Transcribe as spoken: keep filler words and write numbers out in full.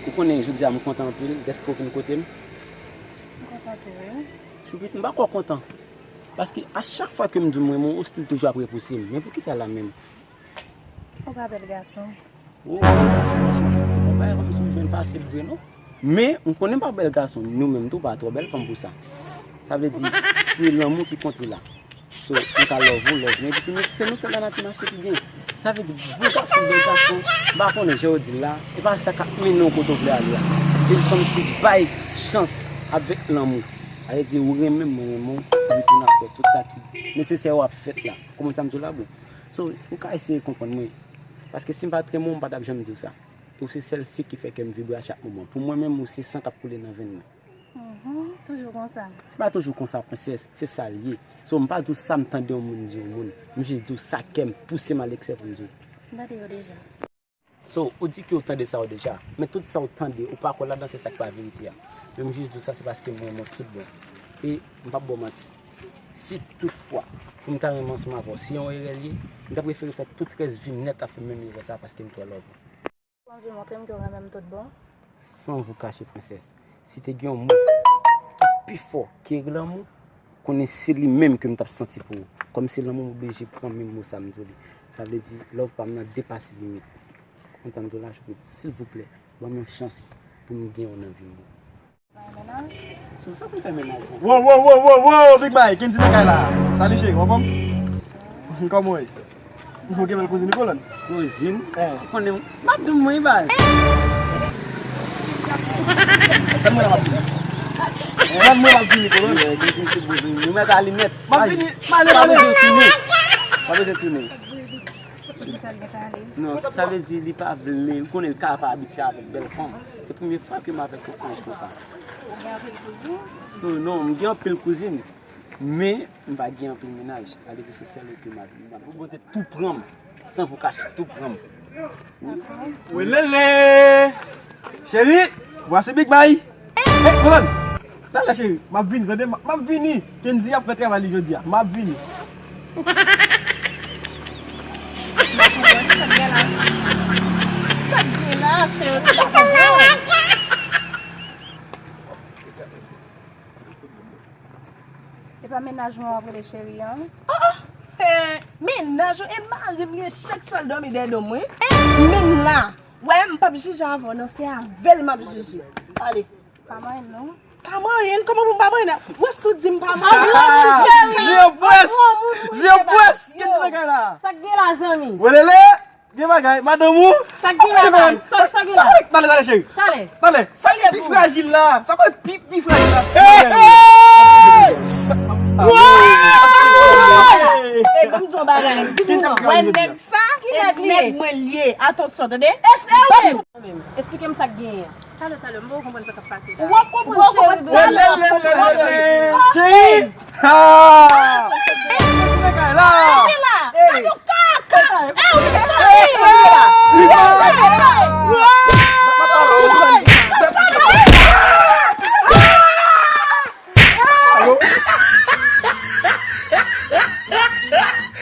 Ou konnen, jodi a, m kontan anpil dèske w vin kote m. M kontan tou, wi. Choupit, m pa kwè w kontan. Paske a chak fwa ke m di w m renmen w, ou still toujou ap repouse m. Men poukisa la menm? Ou pa bèl gason. Oh, se pa bagay kòmsi ou jwenn fasil vre, non. Men, m konnen m pa bèl gason, nou menm tou pa twò bèl fanm pou sa. Sa vle di, se lanmou ki konte la. So, nou ka love ou, love mwen, epi nou fè, nou fè lanati mache pi byen. Sa vle di, bon gason, bèl gason, m pa konnen jan yo di l la, e pa sa k ap mennen w kote w vle ale a. Se jis kòmsi bay chans avèk lanmou. Sa vle di, ou renmen m, mwen renmen w, epi tou n ap fè tout sa ki nesesè yo ap fèt la. Ou konprann sa m di w la, bro? So, ou ka eseye konprann mwen. Paske si m pa t renmen w, m pa t ap janm di w sa. E w se sèl fi ki fè kè m vibre a chak moman. Pou mwen menm, ou se san k ap koule nan venn mwen. Mhm, toujou konsa. Se pa toujou konsa, prensès. Se sa l ye. So, m pa di w sa m tande yon moun di yon moun. M jis di w sa kè m pouse m al eksè pou m di w. M tande yo deja. So, ou di ke w tande sa yo deja. Men tout sa w tande, ou pa kwè ladan, se sa k pa verite a. Men m jis di w sa, se paske m renmen w tout bon. E m p ap ba w manti. Si tout fwa, pou m ta renmen ansanm avè w, se yon erè l ye, m ta prefere fè tout rès vi m nèt ap fè menm erè sa a paske m twò love ou. Ou anvi montre m ke w renmen m tout bon? Sans vous cacher, prensès. Si te gen yon mo ki pi fò ke lanmou, konnen se li menm ke m t ap santi pou ou. Kòm se lanmou, m oblije pran menm mo sa m di w li. Sa vle di, love pa m nan depase limit. Ou konn sa m di w la, Choupit? Silvouplè, ban m yon chans pou m gen w nan vi m. Bay mennaj? So, sa pou fè mennaj konsa? Wo, wo, wo, wo, wo, Big Mike, Kendy nan kay la. Salut chérie, w anfòm? Kòman w ye? Ou gen bèl kouzin wi, Kolòn? Kouzin? Eh. Ou konnen, m ap di w mwen, baz. Tann mwen la, m ap vini. Tann mwen, m ap vini, Kolòn. Eh, kouzin se kouzin. Nou mèt ale nèt. M ap vini, m ale, m ale. Pa bezwen tounen. Pa bezwen tounen. Poukisa l gentan ale? Non, sa vle di li pa vle, ou konnen l ka pa abitye avèk bèl fanm. Se premye fwa ke m avèk yon anj konsa. Ou gen anpil kouzin? So, non, m gen anpil kouzin, men m pa gen anpil mennaj. Sa vle di se sèl ou ke m ap, m ap, Bondye tou pran m. Sans vous cacher, tou pran m. Wi. Welele! Cheri, voici Big Mike. Hey, Kolòn! Talè, cheri, m ap vini, tande? M ap vini. Kendy ap fè travay li jodi a. M ap vini. M pa konprann sa k gen la. Sa k gen la, cheri, m pa konprann. E pa mennaj mwen w ap rele cheri an? Ah, ah. Eh, mennaj ou, e mari m li ye, chak swa l dòmi dèyè do m, wi. Menm la. Wè, m p ap jije avè w, non, se avè l m ap jije. Ale. Pa manyen l, non. Pa manyen l? Kòman pou m pa manyen l? Wè, si w di m pa manyen l. Ah, cheri. Zye pwès. Zye pwès. Kendy nan kay la. Sa k gen la, zanmi? Welele. Gen bagay, madanm ou? Sa k gen la, baz? Sa, sa k gen la? Talè, talè, cheri. Talè. Talè. Sa ki pi frajil la? Sa ki pi, pi frajil la? Hey, hey! Hey! Hey, ban m di w yon bagay. Di m non. Wè nèg sa, e nèg mwen l ye. Atansyon, tande. Esplike m sa k genyen. Talè, talè, m poko konprann sa k ap pase la. Ou ap konprann, cheri, bebe. Talè, w ap konprann. Cheri! Ha! Sa k gen la? Sa k gen la? Gade yon kaka! Eh, ou sòti! Li sòti!